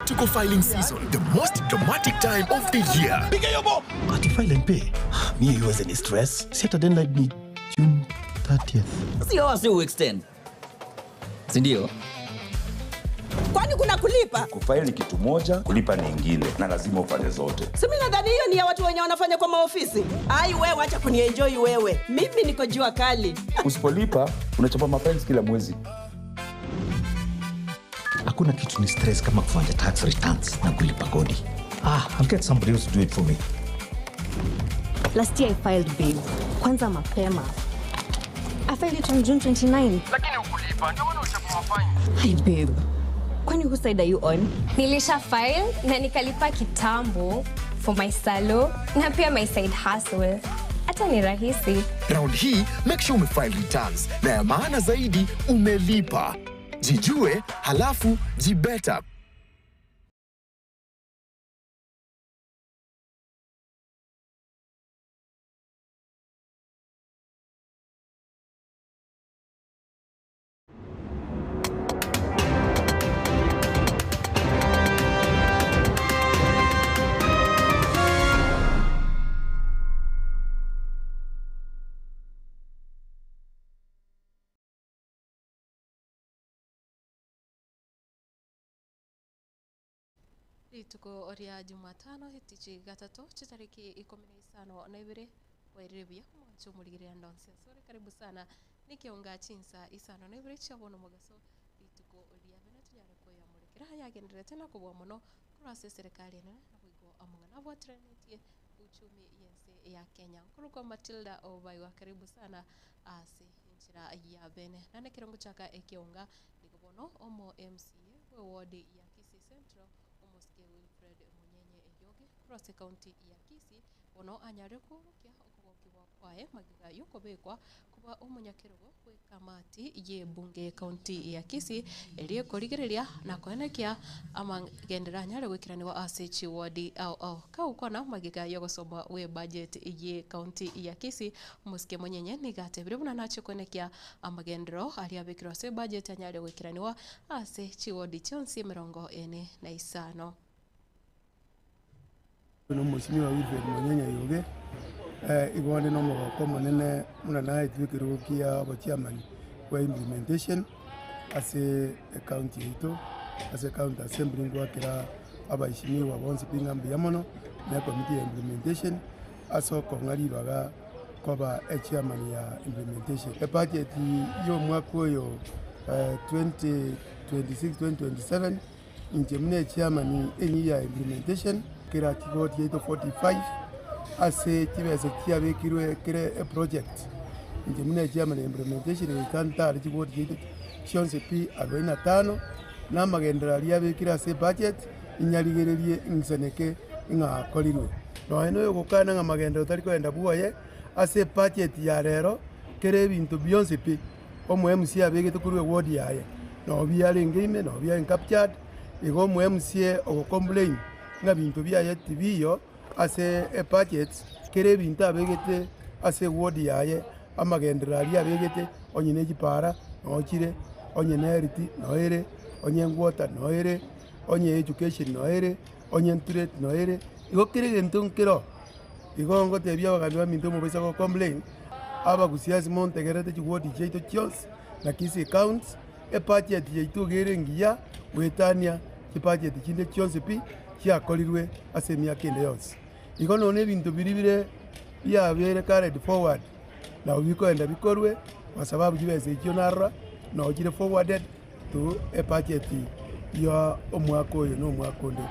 Tuko filing season, the most dramatic time of the year. Ati file and pay. Mi haiwezi ni stress. Si hata deadline ni June 30th. Si hawa si uextend, si ndio? Kwani kuna kulipa? Kufaili ni kitu moja, kulipa ni ingine, na lazima ufanye zote. Si mimi nadhani hiyo ni ya watu wenye wanafanya kwa maofisi. Ai wewe, acha kunienjoy wewe. Mimi niko jua kali. Usipolipa unachapa mafines kila mwezi. Hakuna kitu ni stress kama kufanya tax returns na kulipa kodi. Ah, I'll get somebody else to do it for me. Last year I filed babe. Kwanza mapema. I filed it on June 29. Lakini ukulipa ndio maana uchapa mafine. Hi babe. Kwani whose side are you on? Nilisha file na nikalipa kitambo for my salo na pia my side hustle. Hata ni rahisi. Round hii, make sure umefile returns na ya maana zaidi umelipa. Jijue halafu jibeta. Rituko ria Jumatano etichi gatato chitariki ikomi na isano na ibere wairire buya omwancho omorigereria ndonsi asore karibu sana nekeonga chinsa isano na ibere chia bono mogaso rituko ria bene tonyare koyamorekera yagendererete na kobua mono korwa ase eserekari enene naboigo amang'ana abwateranetie uchumi yense ya Kenya. Nkorokwa Matilda Obaiwa karibu sana ase enchera ya bene. Naende ekero ngochaka ekeonga nigo bono omo MCA bwe ward ya Kisii Central omosike Wilfred Munyenye Eyoge korwa ase county ya Kisii bono anyare koorokia okogokigwa kwaye magega yokobekwa koba omonyakerogo bwe kamati ye bunge county ya Kisii eria ekorigereria na koenekia amagendera anyare goikeraniwa ase chiward ao ao kagokwana magega yogosoma we budget ye county ya Kisii omosike Munyenye niga atebire buna nache koenekia amagendero aria abekirwe ase budget anyare goikeraniwa ase chiward chionsi emerongo ene na isano. No Mheshimiwa Wilfred Monyenye Yoge igonde no mogoko monene muna naetwe ekerogo kia obochairman bwa implementation ase ecounty yaito ase county assembly ngwakera abaishimiwa bonsi pi ng'a mbuya mono na ecommittee ya implementation ase okong'a ribaga koba echairman ya implementation. Ebudget ya omwaka oyo 2026-2027 inche muna echairman enyi ya implementation kera chigoti yaito 45 ase chibesa chiabekirwe kere eproject inche muna echairman ya implementation goika ntare chigoti chiaito chionsi pi 45 na amagendero aria abekire ase budget inyarigererie ng'isaneke ng'a akorirwe. Nonya na oyogokana ng'a magendero tari kogenda bwoye ase ebudget ya rero kere ebinto bionsi pi omo MCA abegete korwa eward yaye nabo biarenge ime nabo biarenge captured igo omo MCA ogocomplain ng'a binto biaye tibiyo ase ebudget kere ebinto abegete ase eward yaye amagendero aria abegete onye na echipara nochire onye na health noere onye engwater noere onye education noere onye trade noere igo kere egento nkero igo ngotebia abagambi baminto omobaisa gocomplain abagusia ase montegerete chiward chiaito chionsi na Kisii county ebudget yaito iga ere engiya goetania chibudget chinde chionsi pi chiakorirwe ase emiaka ende yonsi. Igo nonya ebinto biria bire biabere carried forward nabo bikoenda bikorwe kwa sababu chibesa echio narora nabo chire forwarded to ebudget ya omwaka oyo na omwaka onde.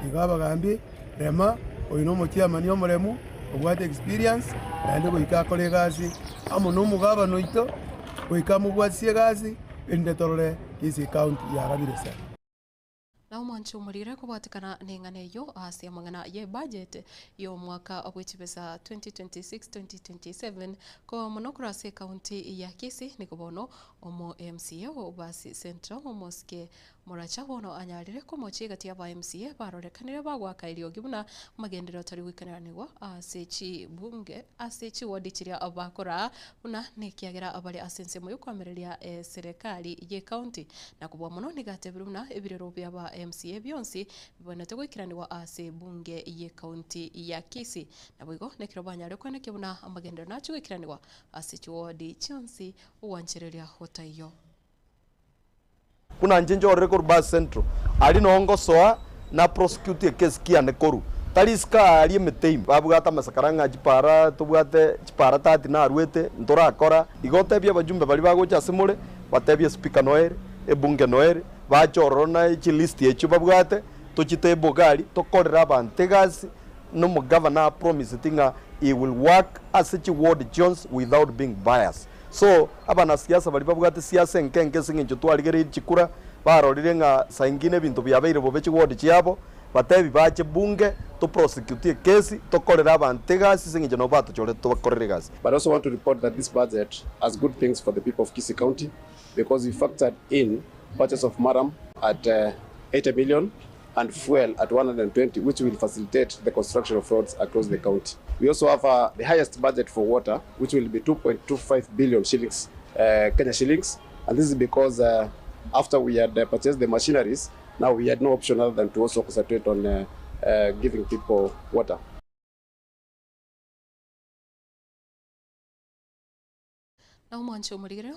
Igo abagambi rema oyo na omochairman omoremu obwate experience naende goika akore egasi amo na omogabana oito goika amobwatisie egasi erinde torore Kisii county yarabire sana. Na omwancho omorire kobwatekana n'eng'ana eyio ase amang'ana ye budget ya omwaka bw'echibesa 2026-2027 ko mono korwa ase ekaunti ya Kisii nigo bono omo MCA o Basi Central omosike Moracha bono anyarire komochia egati y'aba MCA barorekanire bagoaka eriogi buna amagenderero atari goikaneranigwa ase chibunge ase chiwodi chiria bakoraa buna nekiagera bare ase ensemo yokoamereria eserekari ye county. Na kobua mono nigo atebire buna ebirero biaba MCA bionsi bibwenerete goikeranigwa ase ebunge ye county ya Kisii. Naboigo nekero banyare koenekia buna amagenderero nachie goikeranigwa ase chiwodi chionsi ogwanchereria gotaiyo. Buna inche nchorire korwa Bas Central, aria noo ngosoa na prosecute ekesi kiane korwa. Tari isiko aaria emete ime. Babwate amasakara ng'a chipara tobwate chipara tati naruete ntorakora. Igo otebie abajumbe baria bagocha ase more, batebie speaker noere, ebunge noere, bache ororo na chilist echio babwate, tochite ebogari, tokorere abanto egasi, na omogavana a promiseti ng'a he will work ase chiward chionsi without being biased. So, abanasiasa baria babwate siasa enke enke ase eng'encho twarigereirie chikura, barorire ng'a saa ingine ebinto biabeire bobe chiward chiabo, batebi bache bunge, to prosecute ekesi, tokorere abanto egasi ase eng'encho nabo batochorete tobakorere egasi. But I also want to report that this budget has good things for the people of Kisii County because we factored in purchase of murram at 80 million and fuel at 120 which will facilitate the construction of roads across the county. We also have uh, the highest budget for water which will be 2.25 billion shillings, uh, Kenya shillings and this is because uh, after we had uh, purchased the machineries now we had no option other than to also concentrate on uh, uh, giving people water. Na omwancho omorigere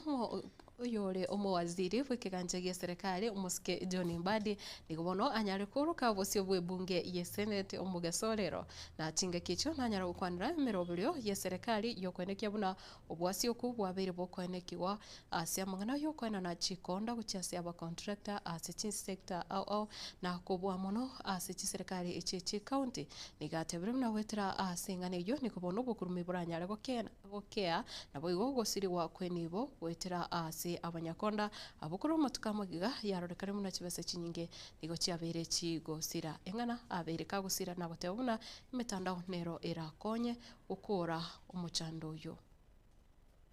oyore omowaziri bw'ekegancha gia serikali omosike John Mbadi nigo bono anyare koroka obosio bw'ebunge ye senate omogeso rero na chingaki echio nanyara gokwanera emeroberio ye serikali yokoenekia buna obwasi oku bwabeire bokoenekiwa ase amang'ana yokoenana chikonda gochia ase abacontractor ase chisector ao ao na kobua mono ase chiserikali echi chi county nigo atebire buna goetera ase eng'ana eywo nigo bono obokurumi boranyare gokena gokea, naboigo ogosirigwa kw'enibo goetera ase abanyakonda abwo korwa amatuko amagega yarorekane buna chibesa chinyinge nigo chiabeire chigosira. Eng'ana abeire kagosira nagoteba buna emetandao nero erakonye gokora omochando oyio.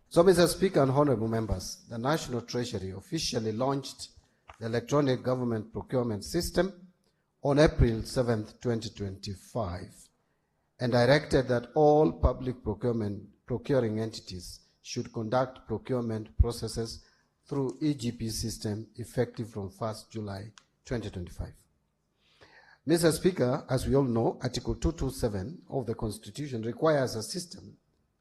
So, Mr. Speaker and honorable members, the National Treasury officially launched the electronic government procurement system on April 7th, 2025, and directed that all public procurement procuring entities should conduct procurement processes through EGP system effective from 1st July 2025. Mr. Speaker, as we all know, Article 227 of the Constitution requires a system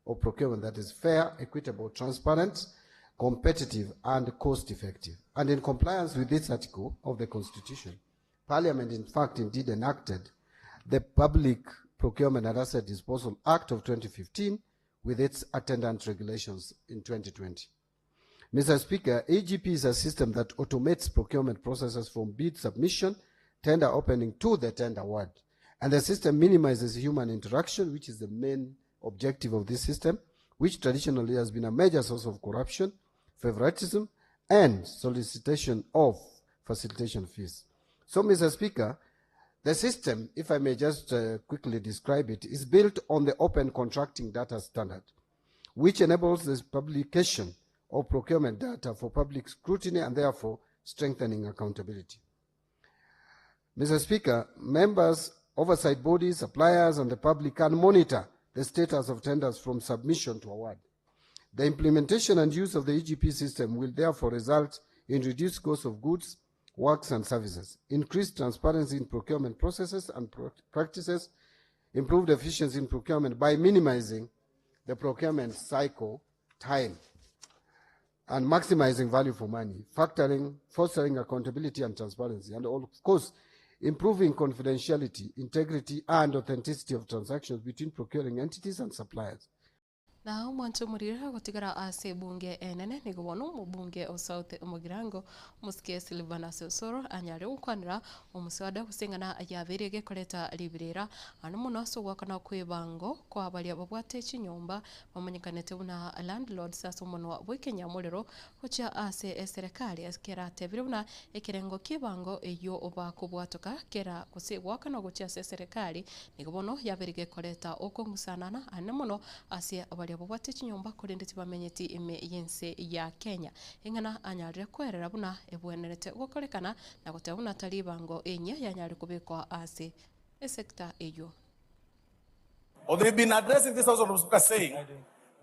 of procurement that is fair, equitable, transparent, competitive, and cost effective. And in compliance with this article of the Constitution, Parliament, in fact, indeed enacted the Public Procurement and Asset Disposal Act of 2015 with its attendant regulations in 2020. Mr. Speaker, AGP is a system that automates procurement processes from bid submission, tender opening to the tender award. And the system minimizes human interaction, which is the main objective of this system, which traditionally has been a major source of corruption, favoritism, and solicitation of facilitation fees. So, Mr. Speaker, the system, if I may just quickly describe it, is built on the Open Contracting Data Standard, which enables the publication of procurement data for public scrutiny and therefore strengthening accountability. Mr. Speaker, members, oversight bodies, suppliers, and the public can monitor the status of tenders from submission to award. The implementation and use of the EGP system will therefore result in reduced cost of goods, works, and services, increased transparency in procurement processes and practices, improved efficiency in procurement by minimizing the procurement cycle time and maximizing value for money, factoring, fostering accountability and transparency, and of course, improving confidentiality, integrity, and authenticity of transactions between procuring entities and suppliers. Na omwancho omorire agotigara ase ebunge enene nigo bono omobunge o South Mugirango omosike Silvanus Osoro anyare gokwanera omoswada gose ng'ana yabeire gekoreta ribirera ano mono ase ogwakana kwa ebango kwa baria babwate chinyomba bamanyekanete buna landlords ase omonwa bwa ekenyamorero gochia ase eserekari keratebire buna ekerengo kia ebango eywo bakobwatoka kera gose gwakana gochia ase eserekari nigo bono yabeire gekoreta okong'usanana ane mono ase abaria. baria babwate chinyomba korende tibamenyeti ime y'ense ya Kenya. Eng'ana anyarire koerera buna ebwenerete gokorekana na goteba buna tari ebango enyia yanyare kobekwa ase esecta eyio. Or they've been addressing this House, Honorable Speaker, saying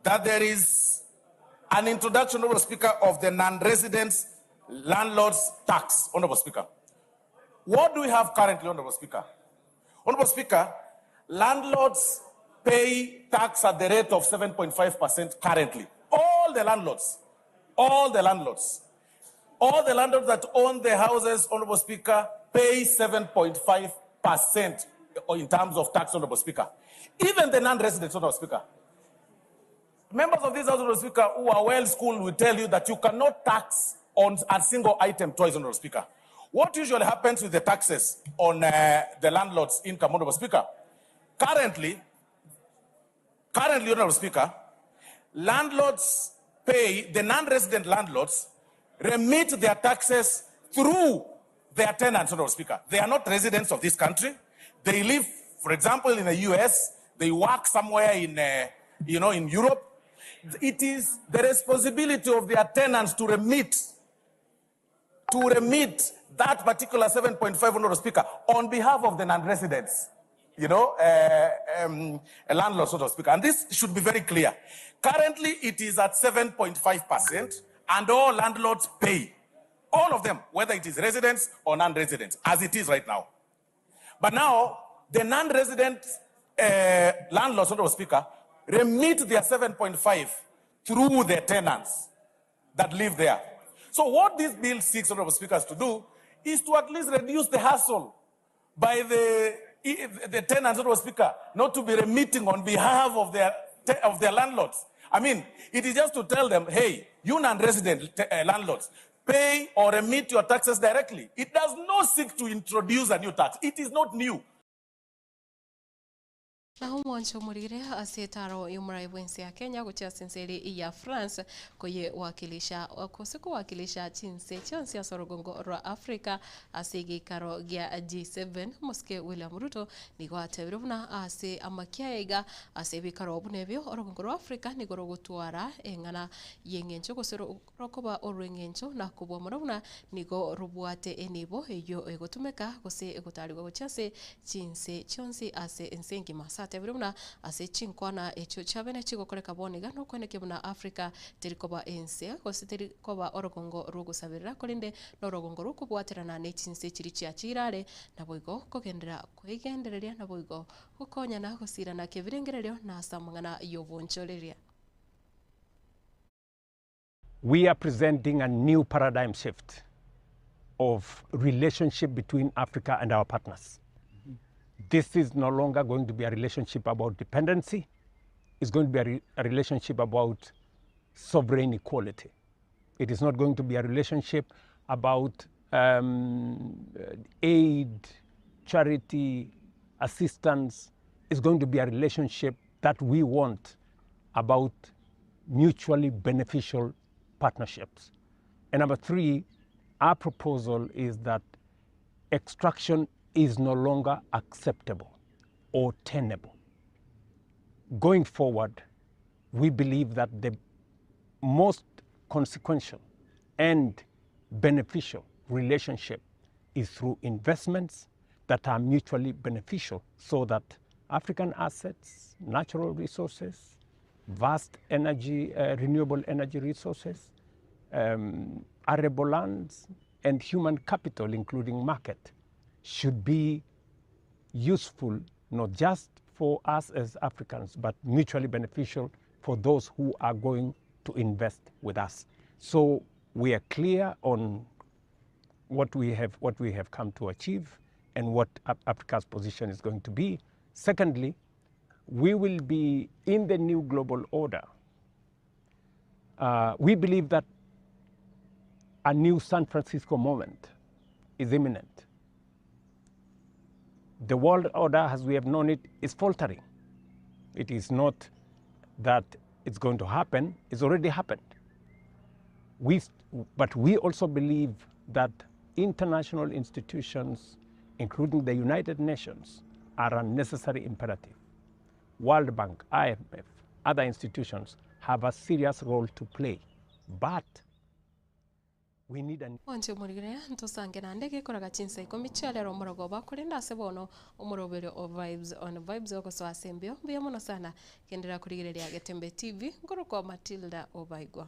that there is an introduction, Honorable Speaker, of the non-residents landlords tax, Honorable Speaker. What do we have currently, Honorable Speaker? Honorable Speaker, landlords pay tax at the rate of 7.5% currently. All the landlords, all the landlords, all the landlords that own the houses, Honorable Speaker, pay 7.5% in terms of tax, Honorable Speaker. Even the non-residents, Honorable Speaker. Members of this House, Honorable Speaker, who are well schooled will tell you that you cannot tax on a single item twice, Honorable Speaker. What usually happens with the taxes on the landlord's income, Honorable Speaker? Currently, currently, Honorable Speaker, landlords pay, the non-resident landlords remit their taxes through their tenants, Honorable Speaker. They are not residents of this country. They live, for example, in the US. They work somewhere in, you know, in Europe. It is the responsibility of their tenants to remit, to remit that particular 7.5, Honorable Speaker, on behalf of the non-residents, you know, landlords, Honorable Speaker. And this should be very clear. Currently, it is at 7.5%, and all landlords pay. All of them, whether it is residents or non-residents, as it is right now. But now, the non-resident landlords, Honorable Speaker, remit their 7.5 through their tenants that live there. So what this bill seeks, Honorable Speakers, to do is to at least reduce the hassle by the tenants, Honorable Speaker, not to be remitting on behalf of their landlords. I mean, it is just to tell them, hey, you non-resident landlords, pay or remit your taxes directly. It does not seek to introduce a new tax. It is not new. Na omwancho omorire ase etaro y'omorai bw'ense ya Kenya gochia ase ense ere ya France koye wakilisha gose kowakilisha chinse chionsi ase orogongo rwa Africa ase egeikaro gia G7 Mosike William Ruto nigo atebire buna ase amakiaiga ase ebikaro buna ebio orogongo rwa Africa nigo rogotwara eng'ana y'eng'encho gose rokoba orw'eng'encho na kobua mono buna nigo robwate enibo eywo egotumeka gose egotarigwa gochia ase chinse chionsi ase ense engima. Ase atebire buna ase chinkwana echio chiabene chigokoreka boniga nokweneke buna Africa terikoba ense gose terikoba orogongo rwogosabirira korende norogongo rwokobwaterana na chinse chiri chiachirare naboigo kogendera kwegendereria naboigo gokonyana gosirana kebirengererio na ase amang'ana y'obonchoreria. We are presenting a new paradigm shift of relationship between Africa and our partners. This is no longer going to be a relationship about dependency. It's going to be a relationship about sovereign equality. It is not going to be a relationship about aid, charity, assistance. It's going to be a relationship that we want about mutually beneficial partnerships. And number three, our proposal is that extraction is no longer acceptable or tenable. Going forward, we believe that the most consequential and beneficial relationship is through investments that are mutually beneficial so that African assets, natural resources, vast energy, renewable energy resources, arable lands, and human capital, including market, should be useful not just for us as Africans, but mutually beneficial for those who are going to invest with us. So we are clear on what we have come to achieve and what Africa's position is going to be. Secondly, we will be in the new global order. We believe that a new San Francisco moment is imminent. The world order as we have known it is faltering. It is not that it's going to happen, it's already happened. But we also believe that international institutions, including the United Nations, are a necessary imperative. World Bank, IMF, other institutions have a serious role to play. But we need an Mwanche omorigere ntosange naende gekoraga chinsa ikomi chiarero omorogoba korende ase bono omoroberio o Vibes on Vibes ogosoa ase embeo mbuya mono sana genderera korigereria Getembe TV nkorokwa Matilda Obaigwa.